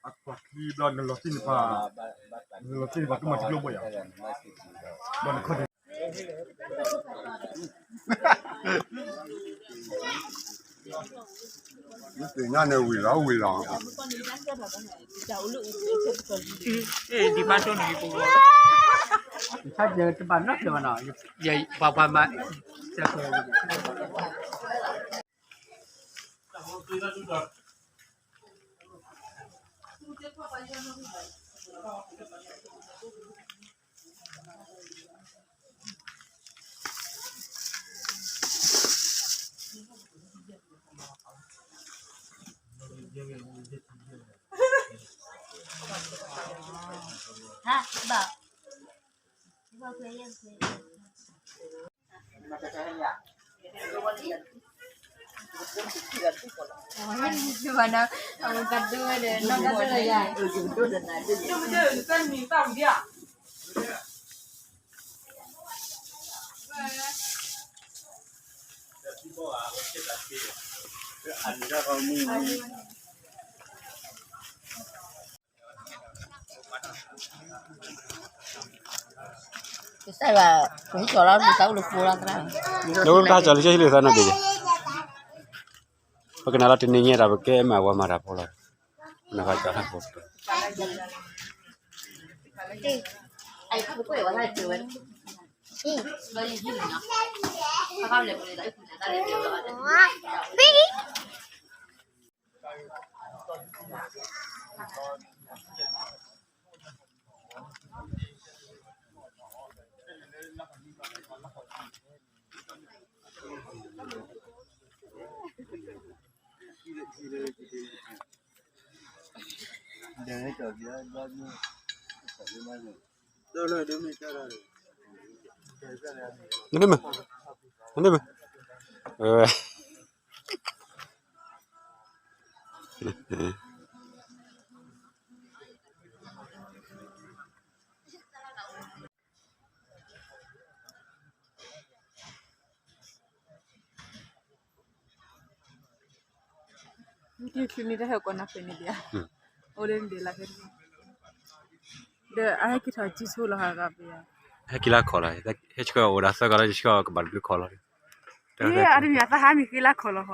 အကွၢ်ခံဘျီနလီၤသ့ၣ်န့ၣ်ပှၤ, နလီၤသ့ၣ်န့ၣ်ပှၤ တူၢ်မၤစံကျိဘၣ်ယၤ, ဘၣ်နခီၣ်ဒ့ နသ့ၣ်ညါန့ၣ်ဝံၤလီၤဝံၤလီၤ. ဒ်ဘၣ်တိၢ်န့ၣ် ပှၤပှၤမၤ ကစၢ်ယွၤ ပဟ့ၣ်ကၠီၤလီၤ လူၤသးအိၣ်လၢဖိလီၤသရၣ်, လၢတၢ်ကၠီၤလၢကဟ့ၣ်လၢသးနီၢ်က့ၤယဲ, ပကနၣ်လီၤတနံၤညါဒီး ပကဲမၤဝဲမၤတၢ်ဖိလီၤ, ပနၢ်ကၠီၤတၢ်ဖိ နမ့ၢ်, နမ့ၢ်, မ့ၢ်တၢ်ဟဲကိးနၢ်ဖဲန့ၣ်ဒံးဧါ, အိၣ်လၢန့ၣ်ဒံးလၢ်ဖဲန့ၣ်, ဒီးအဟဲက့ၤထီၣ်ကံၢ်ဆိလီၤဟးဂၤပယါ, ဟဲက့ၤလၢခီၣ်လီၤ, ဟဲဆှၢအိၣ်ဒၣ်သၢကီၢ်လီၤ ယဆှၢကဘၣ်တဘျုးခီၣ်လီၤ, အါတမံၤအသးဟးမံၤက့ၤလၢခီၣ်လီၤ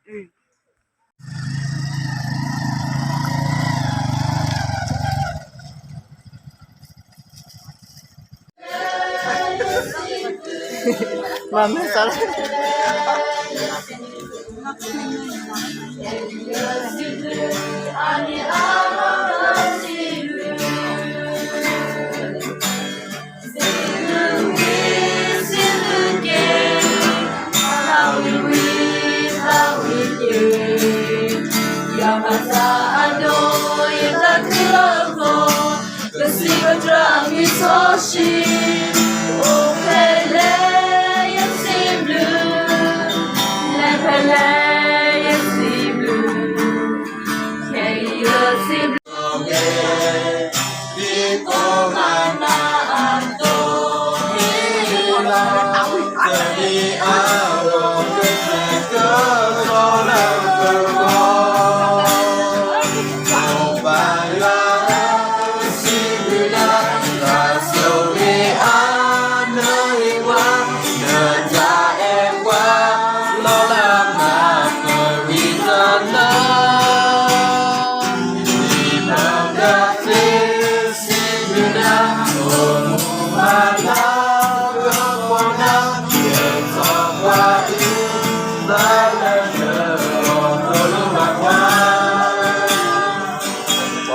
ဟီ, မၤမ့ၢ်စးလၢ ပှၤ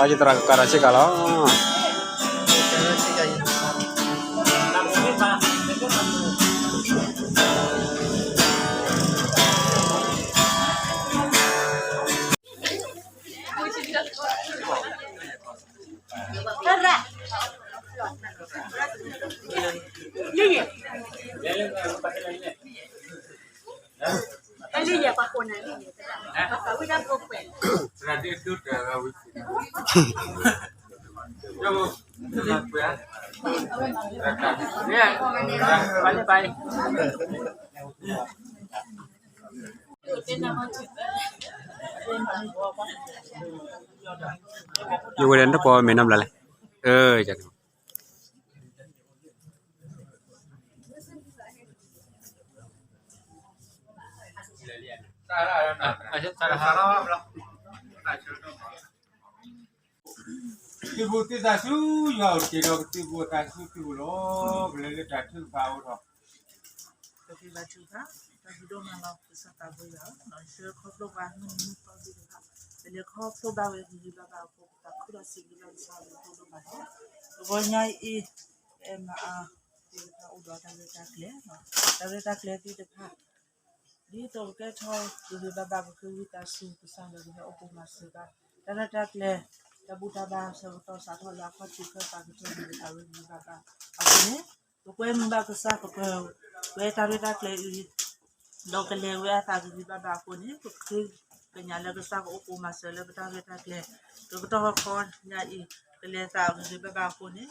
ယသရၣ်ကကးထီၣ်ဆ့ကၤလီၤ. လံယဲၢ်ပှၤကိးနၤလံယဲၢ်, ပှၤဝံၣ်တၢ်ဖိခွဲးလီၤ. ယဝဲဒၣ်နတကိးမ့ၢ်နီတဘျီလဲၣ်. အၢ ယ သုးဘူးသးစူၤ ယွၤအိၣ်တ့ၢ်ဒီးကသုးဘူးသးစူၤသုးဘူးလီၤ. ပလဲၤလၢတၢ်ထုကဖၣ်အိၣ်ထီၣ် ပကဘါထုကဖၣ်. တၢ်ဘျုးဒိၣ်မးလီၤ ကစၢ်သးဘိယွၤ, ဆှၢခီဖျိဘၣ်မုၢ်နံၤမုၢ်သီသ့ၣ်တဖၣ်, ပလဲၤခီဖျိဘၣ်ဝဲဂ့ၤဂ့ၤဘၣ်ဘၣ်အဃိ ပသးခုဒီးစံးဘျုးဘၣ်ကစၢ်ယွၤအဃိဒိၣ်မးလီၤ. တဂီၤညါအံၤ အဲၣ်မၤအါ သ့ၣ်တဖၣ်အိၣ်ဒီးတၢ်ရဲၣ်တၢ်ကျဲၤ, တၢ်ရဲၣ်တၢ်ကျဲၤသ့ၣ်တဖၣ် ဒ်သိးကကဲထီၣ်ဂ့ၤဂ့ၤဘၣ်ဘၣ် ပဃ့ဝံသးစူၤ ကစၢ်ယွၤကဟဲအိၣ်ပိာ်မၤစၢၤဘၣ် တၢ်ရဲၣ်တၢ်ကျဲၤ, တၢ်ဘူၣ်တၢ်ဘါဆၢကတီၢ်စးထီၣ်လၢအခီၣ်ထံးခၢၣ်သးကတၢၢ်န့ၣ် တၢ်ဝဲဂ့ၤဂ့ၤဘၣ်ဘၣ်အဃိန့ၣ်, ပကွဲမုာ်ဘၣ်ကစၢ် ပကွဲးဝဲတၢ်ရဲၣ်တၢ်ကျဲၤအံၤ ဒီးကလဲၤဝဲအသးဂ့ၤဂ့ၤဘၣ်ဘၣ်အဃိန့ၣ်, ပဃ့ကညးလၢကစၢ်ကအိၣ်ပိာ်မၤစၢၤလၢပတၢ်ရဲၣ်တၢ်ကျဲၤ ကကတီၢ်ဃီညါအံၤ ကလဲၤသးဂ့ၤဂ့ၤဘၣ်ဘၣ်အဃိန့ၣ်,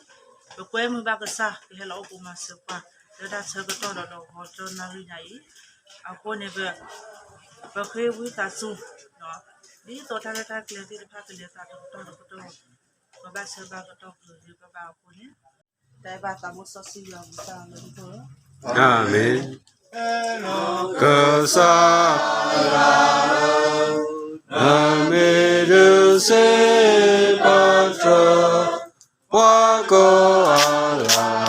ပကွဲမုာ်ဘၣ်ကစၢ် ကဟဲလီၤအိၣ်ပိာ်မၤစၢၤပှၤ လၢတၢ်ဆၢကတီၢ်ဒီး ဒီးဂီၤတနၣ်ရံၣ်ညါအံၤ, အဃိန့ၣ် ပဃ့ဝံသးစူၤ ဒ်သိးတၢ်ရဲၣ်တၢ်ကျဲၤသ့ၣ်တဖၣ်ကလဲၤသးတကတီၢ်တကတီၢ်, ပဘၣ်ဆၢဘၣ်ကတီၢ်ဂ့ၤဂ့ၤဘၣ်ဘၣ်အဃိန့ၣ်, တၢ်အဲၣ်ဘၣ်သးဘိစီဆှံယွၤမူတၢ်လၢပဂီၢ်, အၤမ့ၣ်. ကစၢ်ယွၤဧၢ, နမ့ၢ်ဒုးစ့ပတြၢၤ ပှၤကိးဂၤ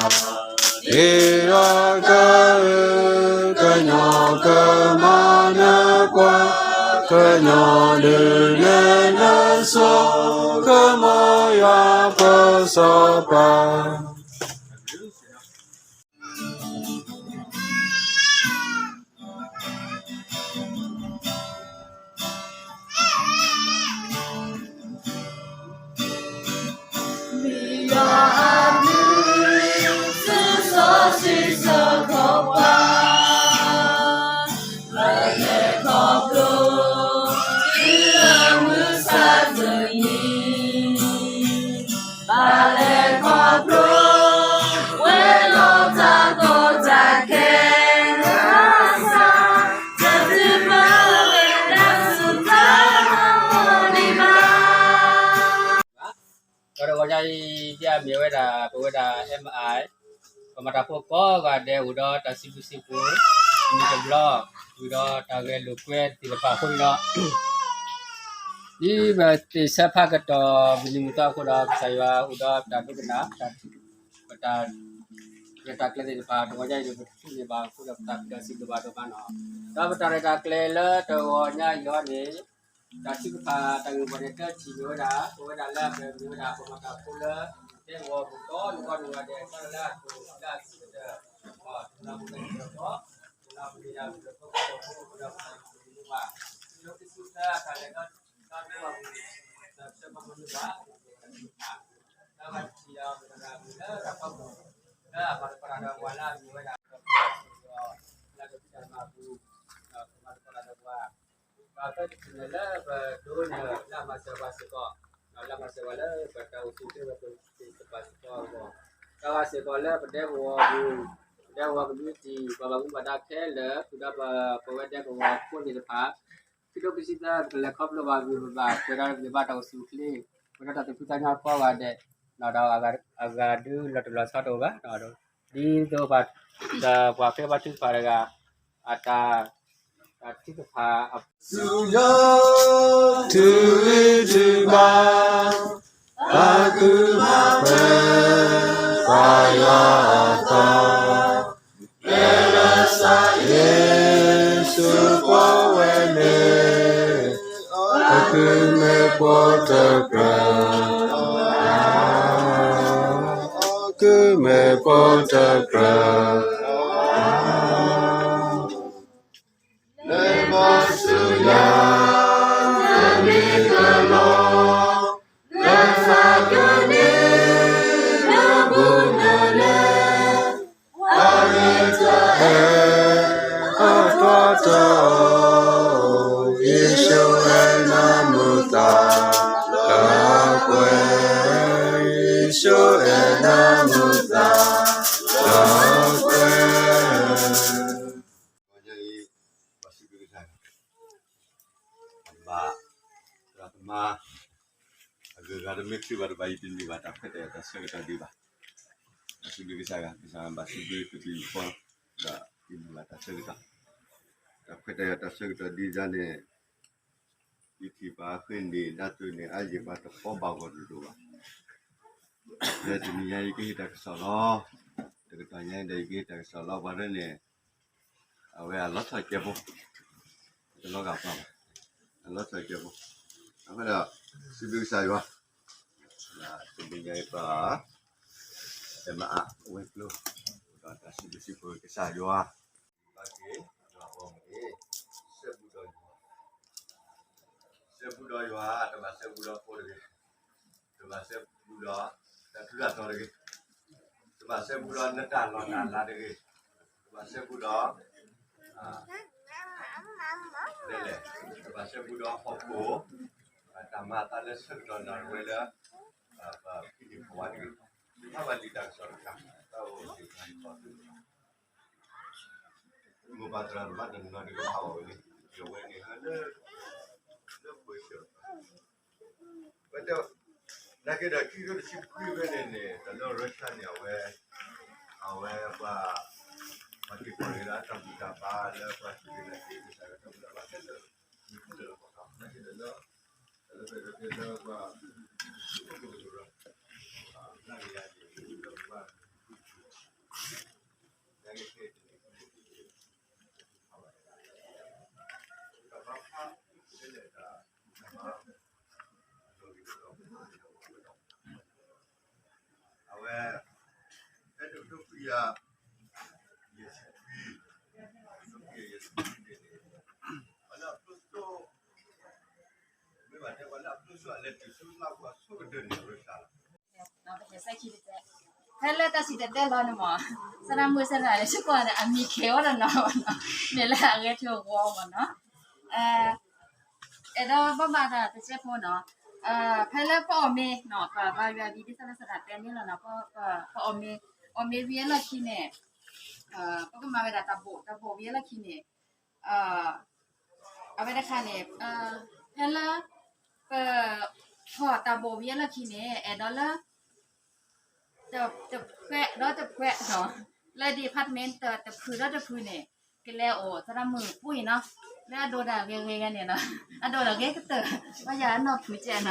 ဒဲး, ဒ်အကလုာ်ကညီကမၤနၢၤပှၤ, ကညီဒုးနဲၣ်နစိကမီၤယွၤပစီၤပၤ မ့ၢ်ယွၤအမံၤ သုစီဆှံစၢဃီၤပှၤ, ပလဲၤခီဖျိ သုအမုၢ်ဆါတနံၤ, ဘၣ်လဲၤခီဖျိ ဝဲလီၤတၢ်ကီတၢ်ခဲ တၢ်စၢ် တၢ်ထုကဖၣ်ဝဲဒၣ်ဆူတၢ်မၤန့ၢ်ဘၣ် ဒီးတဂီၤညါအံၤ ဒ်အမ့ၢ်ဝဲဒၣ် ပဝဲဒၣ် M I ပမၤတၢ်ဖိကိးဂၤဒဲး အိၣ်ဒီးတၢ်စံးဘျုးစံးဖှိၣ် တမံၤတဘျီ ဝံၤဒီးတၢ်ဂဲၤလိာ်ကွဲသ့ၣ်တဖၣ်အဃိန့ၣ်ဒီး ဒ်ပသ့ၣ်ဆၢဖးကတီၢ် မုၢ်နံၤမုၢ်သီအဃိဒီး ကစၢ်ယွၤအိၣ်ဒီးတၢ်ဒိကနၣ် တၢ်ထုကဖၣ် ပတၢ်ရဲၣ်တၢ်ကျဲၤသ့ၣ်တဖၣ် တဂီၤညါအံၤ ပတထူၣ်န့ၢ်ဘၣ်အဃိဒီး ပသးခုဒီးစံးဘျုးဘၣ်ဒိၣ်မးနီၤ. ဒီးပတၢ်ရဲၣ်တၢ်ကျဲၤလၢတဂီၤညါအံၤအံၤန့ၣ် တၢ်ထုကဖၣ်တၢ်ဂ့ၢ်မိၢ်ပှၢ်န့ၣ် တထံၣ်မ့ၢ်ဝဲဒၣ် ပဝဲဒၣ်လၢအမ့ၢ်ဝဲဒၣ် ပမၤတၢ်ဖိလၢ ဒဲကဝီၤပူၤကိးဂၤဒဲး ကီလၢအကီၢ်လၢအဆံးကတၢၢ် ဒီးပနၢ်ဟူဝဲဒၣ်ဒီး ပနၢ်ဟူဝဲဒၣ်ဒီး ပကီၢ်ဖိ ဒီးပနၢ်ဟူဝဲဒၣ် ဒီးကစံးတၢ်တၢ်လဲၤဒီးတၢ်ဒိဝဲပူၤ ဒီးဆၢကတီၢ်မနုၤဘၣ် ဒီးပတထံၣ်ဒီးပတဂၤမ့ၢ်လၢတၢ်ဖီခိၣ် လၢအမၤသကိးတၢ်ဒီးပှၤလၢအမ့ၢ်ဝဲဒၣ် ဒီးပှၤဒီး လၢကစၢ်မၤပူၤ ဒီးပမၤသကိးတၢ်ဒီးပှၤ ဒီးဖဲတထံၣ်န့ၣ်လၢပဒိးန့ၢ်လၢအမၤစၢၤပှၤစ့ၢ်ကီး ဒီးလၢအမၤစၢၤပှၤလၢပတၢ်အိၣ်ဆူၣ်အိၣ်ချ့ဝဲပသ့ၣ်တဖၣ်စ့ၢ်ကီးအဂီၢ် တၢ်ဂၤစ့ၢ်ကီးလၢပဒဲကဝီၤပူၤ ပဒဲကဝီၤ community ပှၤဘၣ်မူဘၣ်ဒါခဲလၢာ် ဃုာ်ဒီးပဝဲဒဲကဝီၤဖိသ့ၣ်တဖၣ် ခံဒိၣ်ခံဆံသၢ ပကလဲၤခီဖျိဘၣ်ဂ့ၤဘၣ်ဘၣ် ပှဲၤဒီးဂံၢ်ဘါတၢ်အိၣ်ဆူၣ်အိၣ်ချ့ ပှဲၤဒီးတၢ်သူၣ်ဖှံသးညီကိးဂၤဒဲး ဒီးအဂၤဒုးလီၤတံၢ်လီၤဆဲးတအိၣ်ဘၣ် ဒ်သိးပှၤ ပှၤဃ့ဘါထုကဖၣ်တဂၤ အတၢ် တၢ်ထုကဖၣ်အ ဆူယၤ ထုးဂံၢ်ထုးဘါ ဘၣ်ဃုာ်ဘၣ်ဖှဲး ပၢ်ယွၤအသး ဖဲလၢကစၢ်ယ့ၣ်ၡူးကိးဝဲန့ၣ် အကုၢ်မ့ၢ်ဖိတကြၢး အကုၢ်မ့ၢ်ဖိတကြၢး လဲၤဘၣ်ဆူယၤ တမ့ၢ်တလီၤ လၢသးကန့ၢ် လၢဘူးနလဲၤ အမ့ၢ်တအဲၣ် အသီတအိၣ် ယ့ၣ်ၡူးအဲၣ်နၤမုာ်သး မါ အဂုၤအဂၤတမ့ၢ်ခရံာ်ဘၣ်တဘၣ် ယတန့ၢ်ဘၣ်တၢ်ခွဲးတၢ်ယာ်တၢ်ဆၢကတီၢ်ဒံးဘၣ်. စံးဘျုးကစၢ်ယွၤ, ကစၢ်ယွၤဘၣ်စံးဘျုးတဘျီဃီ, ဒီးယန့ၢ်ဘၣ်တၢ်ဆၢကတီၢ်, တၢ်ခွဲးတၢ်ယာ်တၢ်ဆၢကတီၢ်ဒ်န့ၣ်, ယထံၣ်ပှၤဃ့န့ၢ်ဒၣ်တုၤန့ၣ် အါယံာ်ပှၤတဖီဘၣ်ဂီၢ်တဒိၣ်ဘၣ်. လၢတနံၤညါအံၤယကဟ့ၣ်တၢ်ကစီၣ်လီၤ, တကတီၢ်ညါအံၤဒီးယကဟ့ၣ်တၢ်ကစီၣ်လီၤ ပှၤဒ်န့ၣ်, အဝဲအလီၤဆီၣ်ကဲဖိ, တလီၤဂာ်ပှၤဘၣ်, အလီၤဆီၣ်ကဲဖိ, အဃိဒီး, စံးဘျုးကစၢ်ယွၤ, တနံၤညါအံၤပှၤ, တမၤအဝဲၤကျိၤ, ဒီးတၢ်စံးဘျုးစံးဖှိၣ်ကစၢ်ယွၤ, ဘၣ်က့ၤ, ယွၤအီၤမ့ၢ်, စဲဘူးဒီးယွၤ, စဲဘူးဒီးယွၤ တဘၣ်စဲဘူးဒီးဖိတဂ့ၤ, တဘၣ်စဲဘူးဒီး, တၢ်ထူးတၢ်တီၤတဂ့ၤ, တဘၣ်စဲဘူးဒီးနတၢ်လီၢ်တၢ်လၤတဂ့ၤ, တဘၣ်စဲဘူးဒီး, လဲၣ်လဲၣ်, တဘၣ်စဲဘူးဒီးဟီၣ်ခိၣ်, တၢ်မၤအသးလၢဆၢကတီၢ်နၢ်ဝဲလၢ, ပဖံးန့ၢ်ဖိဝဲတဂ့ၤ, တဘၣ်လံတၢ်ကစီၣ်တခါ, တၢ်အိၣ်စ့ၢ်ကီး မိၢ်ပၢ်သရၣ်သမါတနီၤဒုးကဟးဂီၤဝဲန့ၣ်, ယဝဲန့ၣ်လၢ, လၢပှဲၤစၢၤ, ဝဲတဲ, နာ်က့ဒီးခံကထိတဆံခွံဖဲန့ၣ်န့ၣ် တၢ်လၢ Russia န့ၣ် အဝဲ, အဝဲပှၤ, ပှၤတ့ၢ်ကွၢ်က့ၤလၢတၢ်ဘူၣ်တၢ်ဘါလၢပှၤစူၢ်က့ၤနာ်က့ၤကစၢ်ယွၤတၢ်ဘူၣ်တၢ်ဘါခဲလၢာ်, နံၤဖူလၢာ်လီၤပှၤနီၤ နာ်က့ဒီးလၢ, တၢ်လၢပှၤ, နာ်က့ယၤန့ၣ်, အဝဲ, ဖဲတကထိခွံကယၤ, ယဲၢ်ဆံခွံ, တကထိခွံကယၤယဲၢ်ဆံခွံန့ၣ်, ပှၤလၢအဖျိစိ, မ့ၢ်ဘၣ်တဲပှၤလၢအဖျိစိအလဲၤတုၤဆူလါပှၤဆိကတၢၢ်န့ၣ် ရၢၡါလီၤ. ဖဲလၢတၢ်စံၣ်တဲၤတဲလီၤန့ၣ်မး, သရၣ်မုၣ်သရၣ်န့ၣ် ဆူကွၢ်န့ၣ်အမံၤခဲအီၤဒီးနီၤ, မ့ၢ်လၢအဂဲၤထၢၣ်ဂီၤမးနီၤ, အဲၣ်ဒိးဘၣ်ဘၣ်တၢ်တစဲးဖိနီၤ, ဖဲလၢပအီၣ်မ့ၤနီၤ ပဘါယွၤဘံဒ်သိးလၢသရၣ်တဲန့ၣ်လီၤနီၤ, ပအီၣ်မ့ၤ, အီၣ်မ့ၤဝံၤအလီၢ်ခံန့ၣ်, ပကမၤဝဲဒၣ်တၢ်ဘိၣ်, တၢ်ဘိၣ်ဝံၤအလီၢ်ခံန့ၣ်, အဝဲတခါန့ၣ်, ဖဲလၢ, ပ, ထီၣ်တၢ်ဘိၣ်ဝံၤအလီၢ်ခံန့ၣ် အဲၣ်ဒိးလၢ, တဖှဲးဒီးတဖှဲး, လၢ department တဖုဒီးတဖုန့ၣ်, ကလဲၤအိၣ်သရၣ်မုၣ်ပူၤအံၤနီၤ, လၢအဒိဒၣ်ဂ့ၤဂ့ၤဂၤန့ၣ်နီၤ, အဒိဒၣ်ဂ့ၤကတၢၢ်, ဘၣ်ယၤအနီၢ်ဖုကဲနီၤ,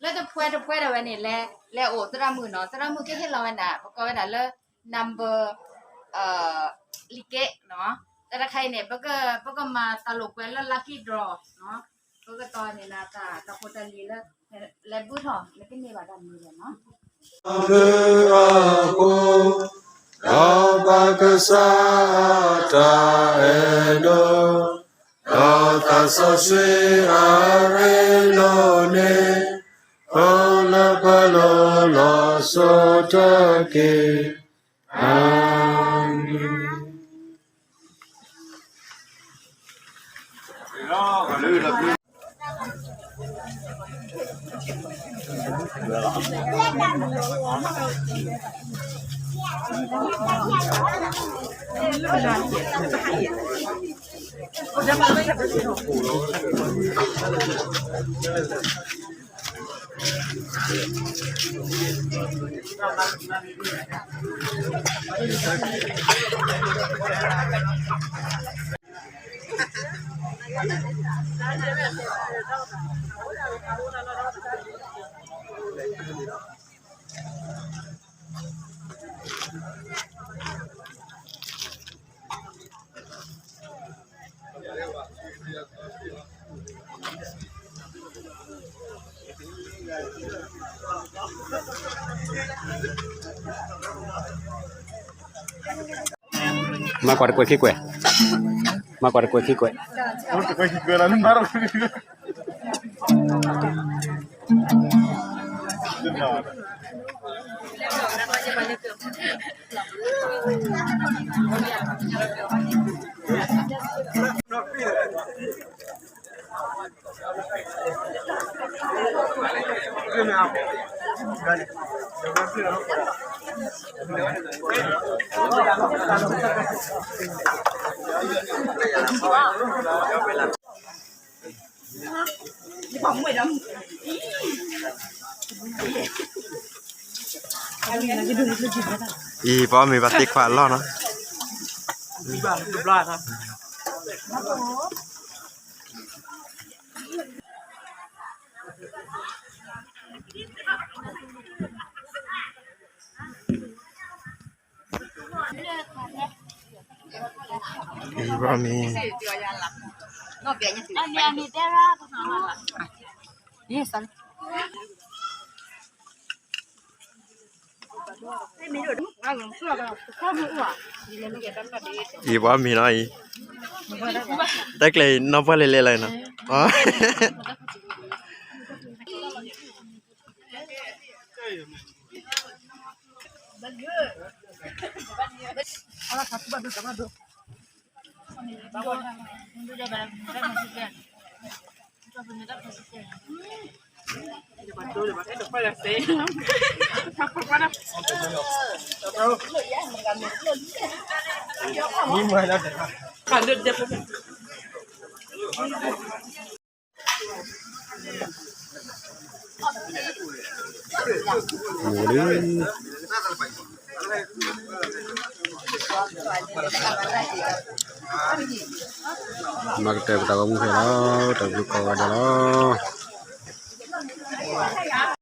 လၢတဖှဲးတဖှဲးဒၣ်ဝဲန့ၣ် လဲၤ, လဲၤအိၣ်သရၣ်မုၣ်နီၤ, သရၣ်မုၣ်ကဟ့ၣ်လီၤဝဲဒၣ် ပကိးဝဲဒၣ်လၢ number လံာ်ကဲနီၤ, တၢ်တခါအံၤန့ၣ် ပကမၤတၢ်လိာ်ကွဲလၢ lucky draw နီၤ, ပကတီၢ်န့ၣ်နၤတၢ်ဖိတၢ်လံၤလၢ, လဲၤဘုထီၣ် နကန့ၢ်ဘၣ်တၢ်မံၤလီၤနီၤ. အဖိ, ဒီးပကစၢ်အတၢ်အဲၣ်ဒိး, ဒီးသးစီဆှံအရ့ဒိၣ်န့ၣ်, အိၣ်လၢပလိၤလီၤစိၤတက့ၢ်. အၤမ့ၣ်. မၤကွၢ်တကွဲးခံကွဲး, မၤကွၢ်တကွဲးခံကွဲး. အံၤ ပှၤမ့ၢ်ဘၣ်သ့ခွါအလီၢ်နီၤ. အံၤ ပှၤမ့ၢ် အံၤ ပှၤမ့ၢ်နီၤအံၤ, တၢ်ကျဲၤအံၤ နီၢ်ပှၢ်လဲၤလဲၤလီၤနီၤ.မ့ၢ်လံ, မၤကတၢၢ်ပတၢ်ဂီၤမူဖဲလီၤ, တၢ်ဘျုးကိးဂၤဒဲးလီၤ.